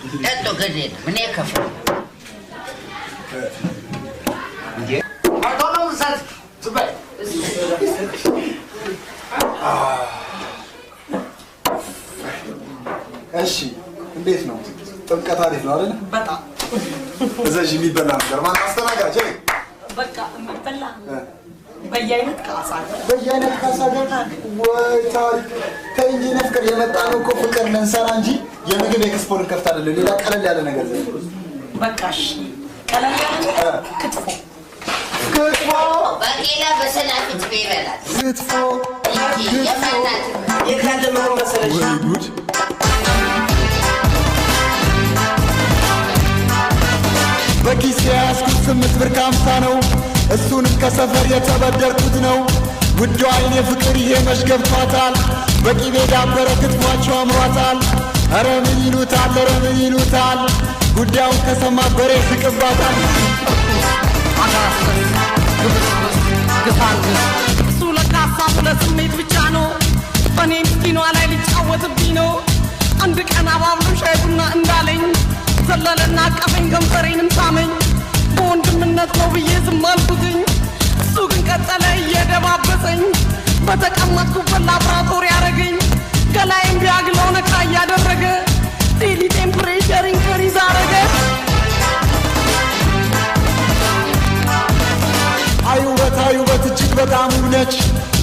ጠጡ፣ ግድ የለም እኔ እከፍላለሁ። እንዴ ቶሎ ውሰድ፣ ዝም በል። እሺ እንዴት ነው ጥምቀት? አሪፍ ነው አይደል? በጣም። እዘዥ የሚበላ ነገር። ማን አስተናጋጅ? በቃ የሚበላ በየአይነት ከአሳ ጋር። በየአይነት ካሳ ጋር ወይ ታሪክ! ተይ እንጂ የኔ ፍቅር፣ የመጣ ነው እኮ ፍቅር ልንሰራ እንጂ የምግብ ኤክስፖ ልንከፍት አይደለም። ሌላ ቀለል ያለ ነገር ዘ በቃ እሺ፣ ቀለል ያለ ክትፎ። ክትፎ። ባቄላ በሰናፍጭ ይበላል። ክትፎ። እንጂ የማናት የት ያለ መሆን መሰለሽ? ወይ ጉድ! በኪስ የያዝኩት 8 ብር ከ50 ነው። እሱንም ከሰፈር የተበደርኩት ነው። ውዷ አይኔ ፍቅር ይሄ መች ገብቷታል። በቂቤ ዳበረ ክትፏቸው አምሯታል። ኧረ ምን ይሉታል፣ ኧረ ምን ይሉታል? ጉዳዩን ከሰማ በሬ ስቅባታል። አጋሰስ፣ ግብስብስ፣ ግሳንግስ። እሱ ለካ ሀሳቡ ለስሜት ብቻ ነው። በእኔ ምስኪኗ ላይ ሊጫወትብኝ ነው። አንድ ቀን አባብሎ ሻይ ቡና እንዳለኝ ዘለለና አቀፈኝ፣ ከንፈሬንም ሳመኝ። በወንድምነት ነው ብዬ ዝም አልኩትኝ። እሱ ግን ቀጠለ እየደባበሰኝ። በተቀመጥኩበት ላብራቶሪ ያደረገኝ። ገላዬን ቢያግለው ነካ እያደረገ daily temperature increase አረገ። አይ ውበት፣ አይ ውበት፣ እጅግ በጣም ውብ ነች።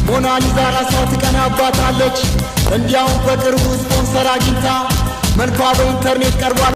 ሞናሊዛ ራሷ ትቀናባታለች። እንዲያውም በቅርቡ ስፖንሰር አግኝታ መልኳ በኢንተርኔት ቀርቧል።